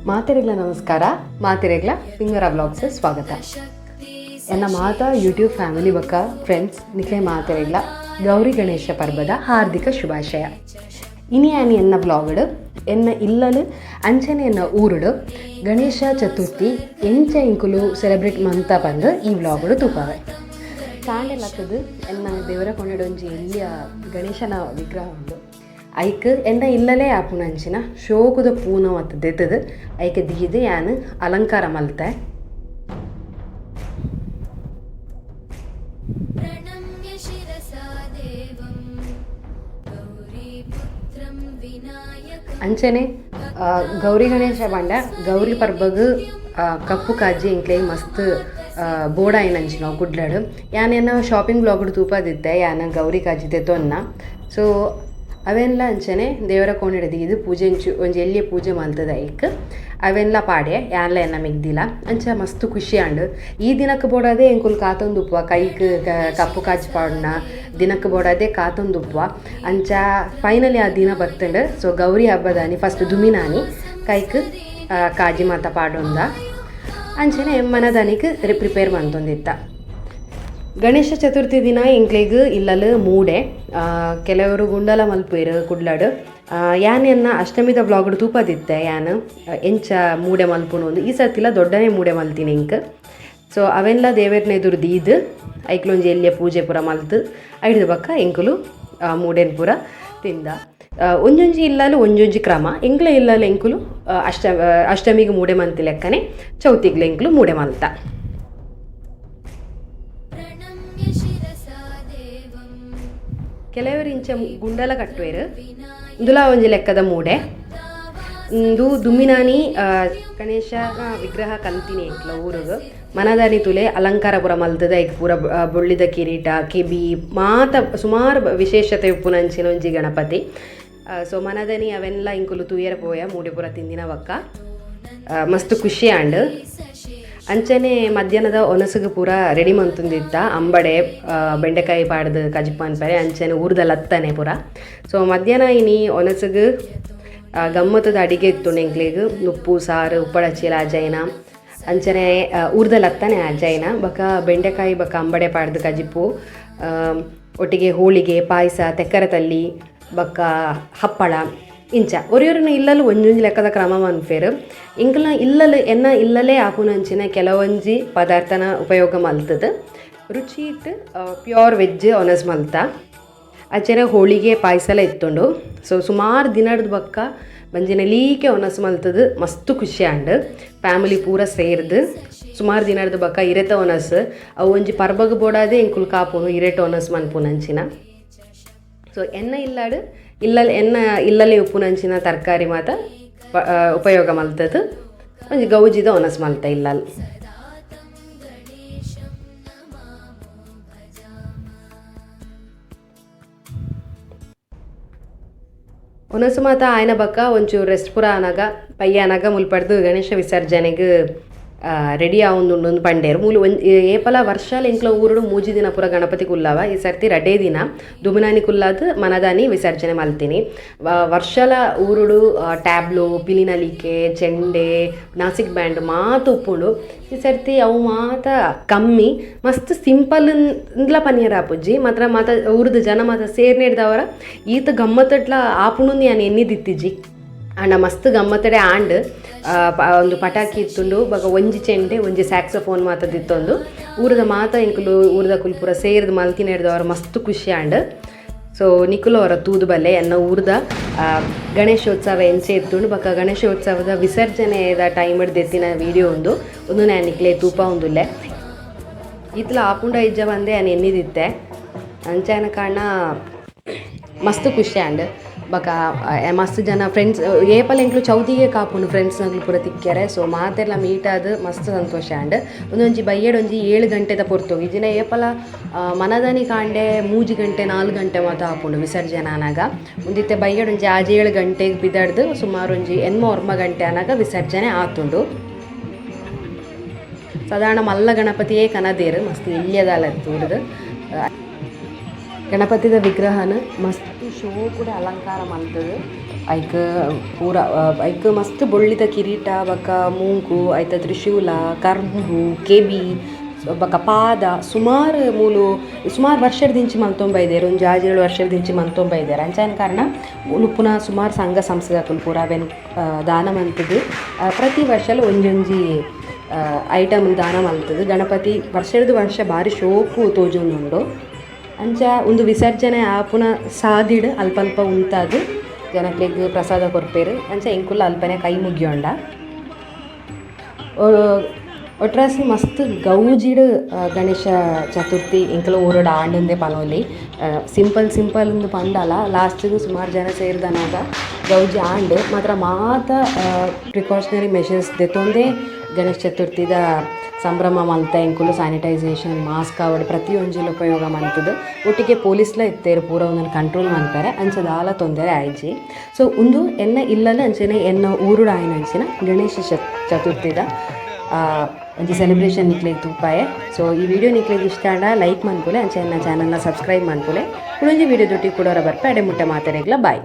ಮಾತೆರೆಗ್ಲ ನಮಸ್ಕಾರ. ಮಾತೆರೆಗ್ಲ ಪಿಂಗರ ಬ್ಲಾಗ್ಸ್ ಸ್ವಾಗತ. ಎನ್ನ ಮಾತಾ ಯೂಟ್ಯೂಬ್ ಫ್ಯಾಮಿಲಿ ಬೊಕ್ಕ ಫ್ರೆಂಡ್ಸ್ ನಿಕ್ಲೆ ಮಾತೆರೆಗ್ಲ ಗೌರಿ ಗಣೇಶ ಪರ್ಬದ ಹಾರ್ದಿಕ ಶುಭಾಶಯ. ಇನಿ ಆನಿ ಎನ್ನ ಬ್ಲಾಗ್ಡ್ ಎನ್ನ ಇಲ್ಲಲು ಅಂಚನೆ ಎನ್ನ ಊರುಡು ಗಣೇಶ ಚತುರ್ಥಿ ಎಂಚ ಇಂಕುಲು ಸೆಲೆಬ್ರೇಟ್ ಮಂತ ಪಂದ್ ಈ ವ್ಲಾಗ್ಡು ತೂಪಾವೆ. ಕಾಂಡೆ ಲತ್ತದು ಎನ್ನ ದೇವರ ಕೊನೆಡೊಂಜಿ ಎಲ್ಯ ಗಣೇಶನ ವಿಗ್ರಹ ಉಂಡು. ಐಕ್ ಎನ್ನ ಇಲ್ಲಲೇ ಆಪುನಂಚಿನ ಶೋಕುದ ಪೂನ ಮತ್ತ ದೆತ್ತದು ಐಕ್ ದೀದ್ ಯಾನ್ ಅಲಂಕಾರ ಮಲ್ತೆ. प्रणम्य शिरसा देवं गौरीपुत्रं विनायकं. ಅಂಚನೆ ಗೌರಿ ಗಣೇಶ ಪಂಡ ಗೌರಿ ಪರ್ಬಗ್ ಕಪ್ಪು ಕಾಜಿ ಎಂಕ್ಲೆ ಮಸ್ತ್ ಬೋಡಾಯಿನಂಚಿನ ಕುಡ್ಲಡ್. ಯಾನ್ ಎನ್ನ ಶಾಪಿಂಗ್ ಬ್ಲಾಗ್ಡ್ ತೂಪಾದಿತ್ತೆ ಯಾನ್ ಗೌರಿ ಕಾಜಿ ದೆತೊನ್ನ. ಸೊ ಅವೆನ್ಲ ಅಂಚನೆ ದೇವರ ಕೋಣೆಡ್ ದೀದ್ ಪೂಜೆ ಒಂಜಿ ಎಲ್ಯ ಪೂಜೆ ಮಲ್ತದ ಐಕ್ ಅವೆನ್ಲ ಪಾಡ್ಯೆ ಯಾನ್ಲ ಎನ್ನ ಮೆಗ್ದಿಲ. ಅಂಚ ಮಸ್ತ್ ಖುಷಿ ಆಂಡ್. ಈ ದಿನಕ್ಕೆ ಬೋಡಾದೆ ಎಂಕುಲು ಕಾತೊಂದುಪ್ಪುವ, ಕೈಕ್ ಕಪ್ಪು ಕಾಜಿ ಪಾಡುನ ದಿನಕ್ಕೆ ಬೋಡಾದೆ ಕಾತೊಂದುಪ್ಪುವ. ಅಂಚ ಫೈನಲಿ ಆ ದಿನ ಬತ್ತುಂಡು. ಸೊ ಗೌರಿ ಹಬ್ಬದಾನಿ ಫಸ್ಟ್ ದುಮಿನಾನಿ ಕೈಕ್ ಕಾಜಿ ಮಾತ ಪಾಡೊಂದ ಅಂಚನೆ ಮನದಾನಿಕ್ ಪ್ರಿಪೇರ್ ಮಂತೊಂದಿತ್ತ. ಗಣೇಶ ಚತುರ್ಥಿ ದಿನ ಎಂಕ್ಲೆಗ್ ಇಲ್ಲಲ್ ಮೂಡೆ, ಕೆಲವರು ಗುಂಡಲ ಮಲ್ಪುವೆರ್ ಕುಡ್ಲಡ್. ಯಾನ್ ಎನ್ನ ಅಷ್ಟಮಿದ ವ್ಲಾಗ್ಡ್ ತೂಪದಿತ್ತೆ ಯಾನ್ ಎಂಚ ಮೂಡೆ ಮಲ್ಪುನು ಈ ಸರ್ತಿಲ ದೊಡ್ಡನೆ ಮೂಡೆ ಮಲ್ತಿನಿ ಎಂಕ್. ಸೊ ಅವೆನ್ಲ ದೇವೆರ್ನ ಎದುರು ದೀದ್ ಐಕ್ಲೊಂಜಿ ಎಲ್ಯ ಪೂಜೆ ಪೂರ ಮಲ್ತ್ ಐಡ್ದ್ ಬೊಕ್ಕ ಎಂಕುಲು ಮೂಡೆನ್ ಪೂರ ತಿಂದ. ಒಂಜೊಂಜಿ ಇಲ್ಲಲ್ ಒಂಜೊಂಜಿ ಕ್ರಮ. ಎಂಕ್ಲೆ ಇಲ್ಲಲ್ ಎಂಕುಲು ಅಷ್ಟಮಿಗ್ ಮೂಡೆ ಮಲ್ತಿ ಲೆಕ್ಕನೆ ಚೌತಿಗ್ಲ ಎಂಕುಲು ಮೂಡೆ ಮಲ್ತ. प्रणम्य शिरसा देवं ಕೆಲವರು ಇಂಚ ಗುಂಡಲ ಕಟ್ಟುವೆರ್. ಇಂದುಲ ಒಂಜಿ ಲೆಕ್ಕದ ಮೂಡೆ. ಇಂದು ದುಮ್ಮಿನಾನಿ ಗಣೇಶ ವಿಗ್ರಹ ಕಲ್ತಿನಿ ಎಂಕ್ಲ ಊರುಗು. ಮನದಾನಿ ತುಲೆ ಅಲಂಕಾರ ಪೂರ ಮಲ್ತದ ಐಕ್ ಪೂರ ಬೊಳ್ಳಿದ ಕಿರೀಟ ಕೆಬಿ ಮಾತ ಸುಮಾರು ವಿಶೇಷತೆ ಉಪ್ಪುನಂಚಿನ ಒಂಜಿ ಗಣಪತಿ. ಸೊ ಮನದನಿ ಅವೆನ್ಲ ಇಂಕುಲು ತೂಯರ ಪೋಯ ಮೂಡೆ ಪೂರ ತಿಂದಿನ ಬೊಕ್ಕ ಮಸ್ತ್ ಖುಷಿ ಆಂಡ್. ಅಂಚನೆ ಮಧ್ಯಾಹ್ನದ ಒನಸುಗು ಪೂರ ರೆಡಿ ಮಂತೊಂದಿತ್ತ. ಅಂಬಡೆ ಬೆಂಡೆಕಾಯಿ ಪಾಡ್ದು ಕಜಿಪು ಮನ್ಪೆರೆ, ಅಂಚನೆ ಊರ್ದ ಲತ್ತನೆ ಪೂರ. ಸೊ ಮಧ್ಯಾಹ್ನ ಇನಿ ಒನಸುಗು ಗಮ್ಮತ್ತದ ಅಡಿಗೆ ಇತ್ತು ಎಂಕ್ಲೆಗ್. ನುಪ್ಪು ಸಾರು ಉಪ್ಪಡಚ್ಚಿಲ ಅಜೈನ, ಅಂಚನೆ ಊರ್ದ ಲತ್ತನೆ ಅಜೈನ, ಬೊಕ ಬೆಂಡೆಕಾಯಿ ಬೊಕ ಅಂಬಡೆ ಪಾಡ್ದು ಕಜಿಪು, ಒಟ್ಟಿಗೆ ಹೋಳಿಗೆ, ಪಾಯಸ, ತೆಕ್ಕರೆ ತಲ್ಲಿ ಬೊಕ ಹಪ್ಪಳ. ಇಂಚ ಒರಿಯೊರಿನ ಇಲ್ಲಲ್ ಒಂಜೊಂಜಿ ಲೆಕ್ಕದ ಕ್ರಮ ಮನ್ಪೆರ್. ಎಂಕಲ್ನ ಇಲ್ಲಲ್ ಎನ್ನ ಇಲ್ಲಲೇ ಆಪುನಂಚಿನ ಕೆಲವೊಂಜಿ ಪದಾರ್ಥನ ಉಪಯೋಗ ಮಲ್ತುದು ರುಚಿ ಇಟ್ಟು ಪ್ಯೂರ್ ವೆಜ್ ಒನಸ್ ಮಲ್ತ. ಅಂಚನೆ ಹೋಳಿಗೆ ಪಾಯಸಲ ಇತ್ತುಂಡು. ಸೊ ಸುಮಾರು ದಿನಡ್ದು ಬೊಕ್ಕ ಬಂಜಿನ ಲೀಕೆ ಒನಸ್ ಮಲ್ತದು ಮಸ್ತ್ ಖುಷಿ ಆಂಡ್. ಫ್ಯಾಮಿಲಿ ಪೂರ ಸೇರ್ದು ಸುಮಾರು ದಿನಡ್ದು ಬೊಕ್ಕ ಇರೆತ ಒನಸ್. ಅವು ಒಂಜಿ ಪರ್ಬಗ್ ಬೋಡಾದೆ ಎಂಕುಲು ಕಾಪುನು ಇರೆಟ್ ಒನಸ್ ಮನ್ಪುನಂಚಿನ. ಸೊ ಎನ್ನ ಇಲ್ಲಾಡ್ ಇಲ್ಲಲ್ ಎನ್ನ ಇಲ್ಲಲೇ ಉಪ್ಪುನಂಚಿನ ತರಕಾರಿ ಮಾತ ಉಪಯೋಗ ಮಲ್ತದು ಒಂಜಿ ಗೌಜಿದ ಒನಸ್ ಮಲ್ತ ಇಲ್ಲಲ್. सदा तं गणेशं नमामो भजामः. ಒನಸು ಮಾತ ಆಯ್ನ ಬೊಕ್ಕ ಒಂಚೂರು ರೆಸ್ಟ್ ಪೂರ ಆನಗ ಪಯ್ಯ ಆನಗ ಮುಲ್ಪಡ್ದು ಗಣೇಶ ವಿಸರ್ಜನೆಗ್ ರೆಡಿ ಆವೊಂದುಂಡು ಅಂದ್ ಪಂಡೇರ್. ಮೂಲು ಒಂಜಿ ಏಪಲ ವರ್ಷಲ ಎಂಕ್ಲ ಊರುಡು 3 ದಿನ ಪೂರ ಗಣಪತಿ ಕುಲ್ಲಾವ. ಈ ಸರ್ತಿ ರಡ್ಡೇ ದಿನ ದುಮಿನಾನಿ ಕುಲ್ಲಾದ್ ಮನದಾನಿ ವಿಸರ್ಜನೆ ಮಲ್ತಿನಿ. ವರ್ಷಲ ಊರುಡು ಟ್ಯಾಬ್ಲೋ, ಪಿಲಿನಲಿಕೆ, ಚೆಂಡೆ, ನಾಸಿಕ್ ಬ್ಯಾಂಡ್ ಮಾತ ಉಪ್ಪುಂಡು. ಈ ಸರ್ತಿ ಅವು ಮಾತ ಕಮ್ಮಿ, ಮಸ್ತ್ ಸಿಂಪಲ್ ಇಂದ್ಲ ಪನಿಯರ ಆಪುಜಿ. ಮಾತ್ರ ಮಾತ ಊರುದ ಜನ ಮಾತ ಸೇರ್ನೆಡ್ದವರ ಈತ್ ಗಮ್ಮತ್ತಟ್ಲ ಆಪುಂಡು ಯಾನ್ ಎನ್ನಿದಿತ್ತಿಜಿ. ಆಂಡ ಮಸ್ತ್ ಗಮ್ಮತ್ತಡೆ ಆಂಡ್. ಒಂದು ಪಟಾಕಿ ಇತ್ತುಂಡು, ಬೊಕ ಒಂಜಿ ಚೆಂಡೆ, ಒಂಜಿ ಸ್ಯಾಕ್ಸೋಫೋನ್ ಮಾತ ದಿತ್ತೊಂದು. ಊರುದ ಮಾತ ಎಂಕುಲು ಊರುದ ಪೂರ ಸೇರ್ದ್ ಮಲ್ತಿನೆಡ್ದವರ ಮಸ್ತ್ ಖುಷಿ ಆಂಡ್. ಸೊ ನಿಕುಲು ಅವರ ತೂದು ಬಲ್ಲೆ ಎನ್ನ ಊರುದ ಗಣೇಶೋತ್ಸವ ಎಂಚೆ ಇತ್ತುಂಡು ಬೊಕ ಗಣೇಶೋತ್ಸವದ ವಿಸರ್ಜನೆದ ಟೈಮ್ ದೆತ್ತಿನ ವೀಡಿಯೋ ಉಂದು. ಉಂದು ಯಾನ್ ನಿಕ್ಲೆ ತೂಪ ಉಂದುಲ್ಲೆ. ಈತ್ಲ ಆಪುಂಡ ಇಜ್ಜ ಪಂದೆ ಯಾನ್ ಎನ್ನಿದಿತ್ತೆ. ಅಂಚಾಯಿನ ಕಾರಣ ಮಸ್ತ್ ಖುಷಿ ಆಂಡ್. ಬೊಕ ಮಸ್ತ್ ಜನ ಫ್ರೆಂಡ್ಸ್ ಏಪಲ ಎಂಕ್ಲು ಚೌತಿಗೆ ಕಾಪುಂಡು ಫ್ರೆಂಡ್ಸ್ ನಕುಲು ಪೂರ ತಿಕ್ಕೆರೆ. ಸೊ ಮಾತೆರ್ಲ ಮೀಟ್ ಆದ್ ಮಸ್ತ್ ಸಂತೋಷ ಆಂಡ್. ಉಂದೊಂಜಿ ಬಯ್ಯಡ್ ಒಂಜಿ 7 ಗಂಟೆದ ಪೊರ್ತುಗು. ಇಜಿಂಡ ಏಪಲ ಮನದಾನಿ ಕಾಂಡೆ 3 ಗಂಟೆ 4 ಗಂಟೆ ಮಾತ ಆಪುಂಡು ವಿಸರ್ಜನೆ ಆನಗ. ಉಂದಿತ್ತೆ ಬಯ್ಯಡ್ ಒಂಜಿ 6-7 ಗಂಟೆಗ್ ಪಿದಡ್ದ್ ಸುಮಾರು ಒಂಜಿ 8-9 ಗಂಟೆ ಆನಗ ವಿಸರ್ಜನೆ ಆತುಂಡು. ಸಾಧಾರಣ ಮಲ್ಲ ಗಣಪತಿಯೇ ಕನದೇರು ಮಸ್ತ್ ಎಲ್ಯದಾಲ ತೂಡುದು. ಗಣಪತಿದ ವಿಗ್ರಹನ ಮಸ್ತ್ ಶೋಕುಡೆ ಅಲಂಕಾರ ಮಲ್ತುದು. ಐಕ್ ಪೂರ ಐಕ್ ಮಸ್ತ್ ಬೊಳ್ಳಿದ ಕಿರೀಟ ಬೊಕ ಮೂಂಕು, ಐತ ತ್ರಿಶೂಲ, ಕಂಬು, ಕೆಬಿ ಬೊಕ ಪಾದ ಸುಮಾರ್ ಮೂಲು ಸುಮಾರ್ ವರ್ಷರ್ದಿಂಚಿ ಮಂತೊಂದು ಬೈದೆರ್. ಒಂಜಿ ಆಜಿ ಏಳ್ ವರ್ಷರ್ದಿಂಚಿ ಮಂತೊಂದು ಬೈದೆರ್. ಅಂಚಾಯಿನ ಕಾರಣ ಮೂಲು ಉಪ್ಪುನ ಸುಮಾರ್ ಸಂಘ ಸಂಸ್ಥೆದಕುಲು ಪೂರ ಅವೆನ್ ದಾನ ಮಂತುದು ಪ್ರತಿ ವರ್ಷಲ ಒಂಜೊಂಜಿ ಐಟಮ್ ದಾನ ಮಲ್ತುದು ಗಣಪತಿ ವರ್ಷರ್ದ್ ವರ್ಷ ಬಾರಿ ಶೋಕು ತೋಜೊಂದುಂಡು. ಅಂಚ ಉಂದು ವಿಸರ್ಜನೆ ಆಪುನ ಸಾದಿಡ್ ಅಲ್ಪ ಅಲ್ಪ ಉಂತಾದ್ ಜನಕ್ಲೆಗ್ ಪ್ರಸಾದ ಕೊರ್ಪೆರ್. ಅಂಚ ಎಂಕುಲ್ಲ ಅಲ್ಪನೆ ಕೈ ಮುಗಿಯೊಂಡ. ಒಟ್ರಾಸಿ ಮಸ್ತ್ ಗೌಜಿಡ್ ಗಣೇಶ ಚತುರ್ಥಿ ಎಂಕಲ್ನ ಊರುಡು ಆಂಡುಂದೆ ಪನೊಲಿ. ಸಿಂಪಲ್ ಸಿಂಪಲ್ ಇಂದ್ ಪಂಡಲ ಲಾಸ್ಟ್ ಗ್ ಸುಮಾರ್ ಜನ ಸೇರ್ದನಗ ಗೌಜಿ ಆಂಡ್. ಮಾತ್ರ ಮಾತ ಪ್ರಿಕಾಷನರಿ ಮೆಷರ್ಸ್ ದೆತೊಂದೆ ಗಣೇಶ ಚತುರ್ಥಿದ ಸಂಭ್ರಮ ಮಲ್ತ ಎಂಕುಲು. ಸ್ಯಾನಿಟೈಸೇಷನ್, ಮಾಸ್ಕ್ ಆವಡ್ ಪ್ರತಿಯೊಂಜಿಲ ಉಪಯೋಗ ಮಂತುದು. ಒಟ್ಟಿಗೆ ಪೊಲೀಸ್ಲ ಇತ್ತೆರ್ ಪೂರ ಉಂದೆನ್ ಕಂಟ್ರೋಲ್ ಮನ್ಪೆರೆ. ಅಂಚ ದಾಲ ತೊಂದರೆ ಆಯಿಜಿ. ಸೊ ಉಂದು ಎನ್ನ ಇಲ್ಲಲ್ ಅಂಚನೆ ಎನ್ನ ಊರುಡು ಆಯಿನಂಚಿನ ಗಣೇಶ ಚತುರ್ಥಿದ ಒಂಜಿ ಸೆಲೆಬ್ರೇಷನ್ ನಿಕ್ಲೆಗ್ ತೂಪಾಯೆ. ಸೊ ಈ ವಿಡಿಯೋ ನಿಕ್ಲೆಗ್ ಇಷ್ಟ ಆಂಡ ಲೈಕ್ ಮನ್ಪುಲೆ, ಅಂಚ ಎನ್ನ ಚಾನೆಲ್ನ ಸಬ್ಸ್ಕ್ರೈಬ್ ಮನ್ಪುಲೆ. ಕುಡೊಂಜಿ ವಿಡಿಯೋ ದೊಟ್ಟಿಗೆ ಕುಡೋರ ಬರ್ಪೆ. ಅಡೆ ಮುಟ್ಟ ಮಾತೆರೆಗ್ಲ ಬಾಯ್.